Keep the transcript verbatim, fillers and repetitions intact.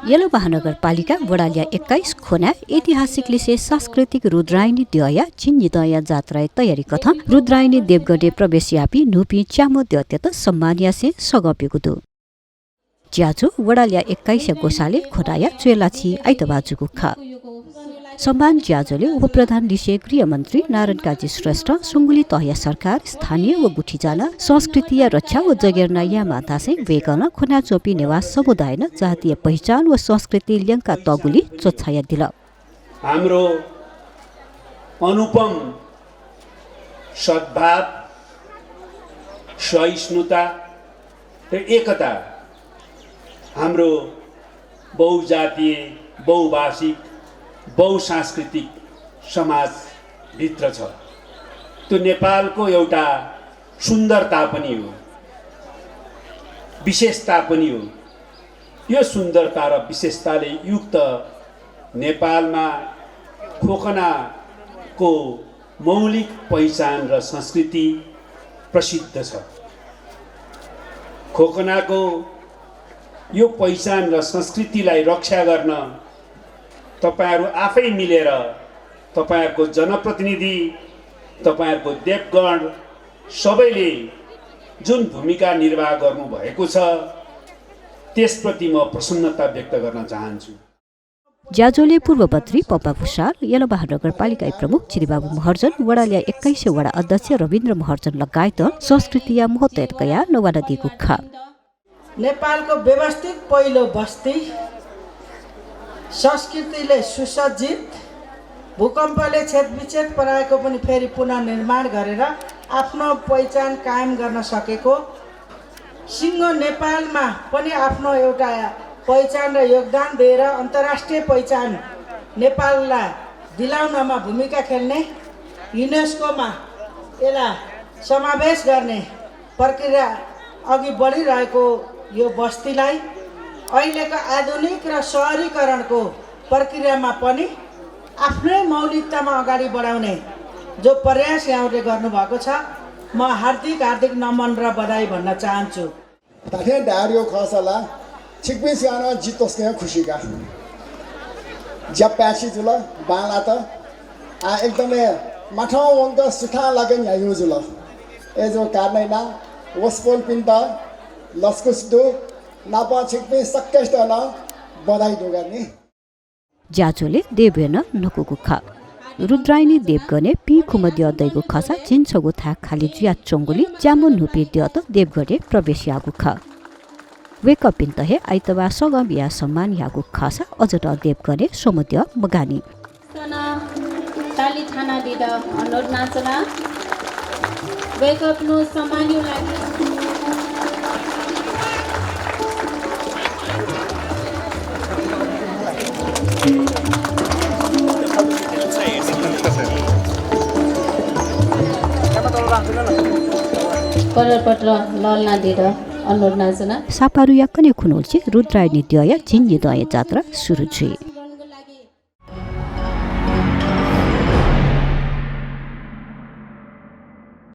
यल महानगरपालिका वडा ल्याः एक्काइस खोनाय् ऐतिहासिक लिसे सांस्कृतिक रुद्रायणी द्यःया झिंनिदँया जात्राया तयारी कथं रुद्रायणी देवगढय् प्रवेश याःपिं न्हूपिं च्याम्ह द्यःतय्त सम्मान यासें सगं ब्यूगु दु। ज्याझ्वः वडा ल्याः एक्काइसया ग्वसालय् खोनाया च्वय्लाछि आइतबाः जूगु खः। सम्मान ज्याझ्वलय् उपप्रधान लिसे गृहमन्त्री नारायणकाजी श्रेष्ठं सुंगुलितःया सरकार, स्थानीय व गुथिजानाः संस्कृतिया रक्षा व जगेर्ना यायेमाः धासें वय्कलं खोनाच्वंपिं नेवाः समुदायनं जातीय पहिचान व संस्कृति ल्यंकातःगुलिइ च्वछायादिल। हाम्रो अनुपम सद्भाव, सहिष्णुता र एकता हाम्रो बहुजातीय, बहुभाषिक, बहुसांस्कृतिक समाजभित्र छ। त्यो नेपालको एउटा सुन्दरता पनि हो, विशेषता पनि हो। यो सुन्दरता र विशेषताले युक्त नेपालमा खोकनाको मौलिक पहिचान र संस्कृति प्रसिद्ध छ। खोकनाको यो पहिचान र संस्कृतिलाई रक्षा गर्न तपाईंहरू आफै मिलेर तपाईंहरूको जनप्रतिनिधि, तपाईंहरूको देवगण सबैले जुन भूमिका निर्वाह गर्नुभएको छ, त्यसप्रति म प्रसन्नता व्यक्त गर्न चाहन्छु। ज्याझ्वलय् पूर्वमन्त्री पम्पा भुसाल, यल महानगरपालिकाया प्रमुख चिरिबाबु महर्जन, वडा ल्याः एक्काइसया वडा अध्यक्ष रविन्द्र महर्जन लगायत संस्कृतिया महत्वयात कयाः न्ववानादीगु खः। नेपालको व्यवस्थित पहिलो बस्ती, संस्कृतिले सुसज्जित, भूकम्पले क्षतविक्षत पराएको पनि फेरि पुनर्निर्माण गरेर आफ्नो पहिचान कायम गर्न सकेको, सिङ्गो नेपालमा पनि आफ्नो एउटा पहिचान र योगदान दिएर अन्तर्राष्ट्रिय पहिचान नेपाललाई दिलाउनमा भूमिका खेल्ने, युनेस्कोमा यसलाई समावेश गर्ने प्रक्रिया अघि बढिरहेको यो बस्तीलाई अहिलेको आधुनिक र सहरीकरणको प्रक्रियामा पनि आफ्नै मौलिकतामा अगाडि बढाउने जो प्रयास यहाँहरूले गर्नुभएको छ, म हार्दिक, हार्दिक नमन र बधाई भन्न चाहन्छु। धात्थें धायेगु खःसा ला, छिकपिं सियानं जि तसकं हे खुसी का। ज्या पाय्छि जुल, बांलात। आ, एकदमै माथं वंक सुथां लाके न्ह्याइगु जुल। अय्जूगु कारणं यानाः वसपोलपिन्त लसकुस दु, नापं छिकपिं सकसितं नं बधाई दुगा नि। ज्याझ्वलय् देवय् नं न्हकूगु खः। रुद्रायणी देवगणय् पीखुम्ह द्यः दइगु खःसा झिंछगू थाय् खालि जुयाच्वंगुलिं च्याम्ह न्हूपिं द्यःत देवगणय् प्रवेश याःगु खः। वय्कःपिन्त हे आइतबाः सगं बियाः सम्मान याःगु खःसा अझ नं देवगणय् स्वम्ह द्यः मगानि। ताली थानादीत अनुरोध यानाच्वना। वय्कःपिनिगु सम्मानया लागि। करपत्र लःल्हानादीत अनुरोध यानाच्वना। सापारुया कन्हय् खुन्हुलय् रुद्रायणी द्यःया झिंनिदँया जात्रा सुरु जुइ।